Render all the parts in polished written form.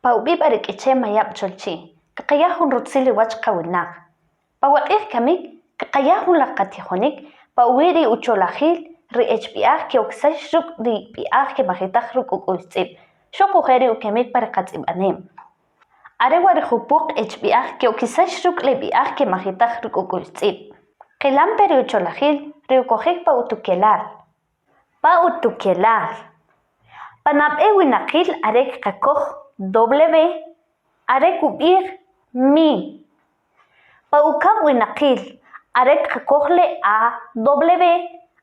Pa ub'i' b'a ri K'iche' Mayab' Cholchi', kqaya jun rutzil iwach qawinaq. Pa we q'ij kamik, kqaya jun laj qatijonik pa uwi' ri ucholajil ri echb'i'aj ke'oksax ruk' ri b'i'aj kemajitaj ruk' uk'u'x tz'ib', xuquje' ri ukemik pa ri qatz'ib'anem. Are wa' ri jupuq echb'i'aj ke'okisax ruk' le b'i'aj kemajitaj ruk' uk'u'x tz'ib'. Qilampe ri ucholajil ri ukojik pa utukelal. Pa utukelal. Pa nab'e winaqil are kqakoj W are kub'ij mi. Pa ukab' winaqil are kqakoj le A W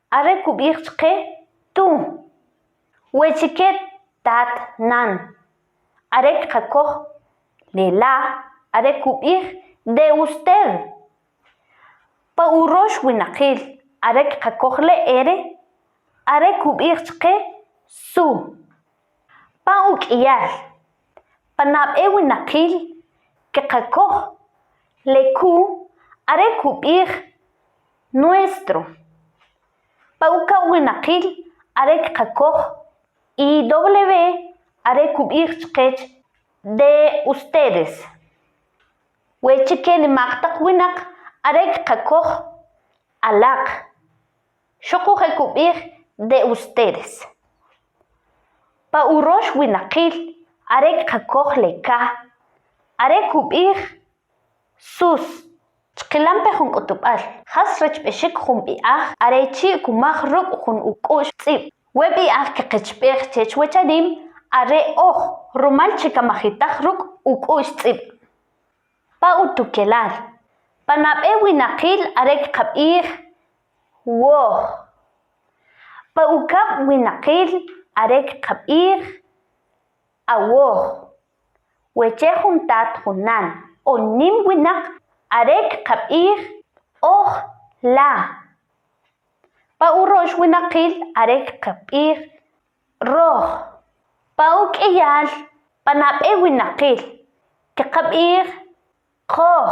are kub'ij chqe tu. We chike tat nan are kqakoj le la are kub'ij de usted. Pa urox winaqil are kqakoj le R are kub'ij chqe su. Pa uk'iyal, pa nab'e winaqil kqakoj le Q are kub'ij nuestro. Pa ukab' winaqil are kqakoj IW are kub'ij chqech de ustedes. We chike nima'q taq winaq are kqakoj alaq, xuquje' kub'ij de ustedes. Pa urox winaqil are kqakoj le K, are kub'ij sus. Chqilampe jun k'utub'al, jas rechb'exik jun b'i'aj are chi' kumaj ruk' jun uk'u'x tz'ib'. We b'i'aj kqechb'ej chech we chanim are oj, rumal che kamajitaj ruk' uk'u'x tz'ib'. Pa utukelal, pa nab'e winaqil are kqab'ij woj. Pa ukab' winaqil are kqab'ij awoj. We che jun tat jun nan o nim winaq are kqab'ij oj la. Pa urox winaqil are kqab'ij roj. Pa uk'iyal pa nab'e winaqil kqab'ij qoj.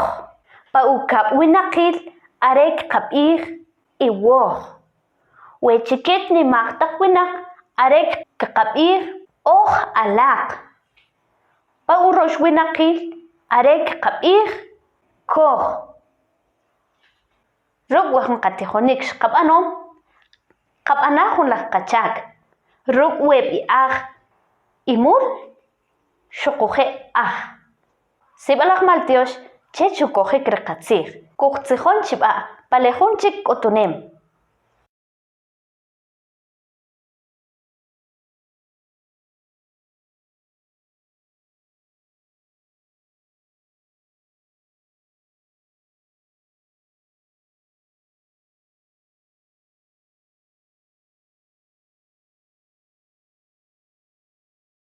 Pa ukab' winaqil are kqab'ij iwoj. We chikech nima'q taq winaq are kqab'ij oj alaq. Pa urox winaqil are kqab'ij koj. Ruk' we jun qatijonik xqab'ano, qab'ana jun laj qachak ruk' we b'i'aj imul xuquje' aj. Sib'alaj maltyox chech ukojik ri qatzij, kujtzijon chi b'a' pa le jun chik k'utunem.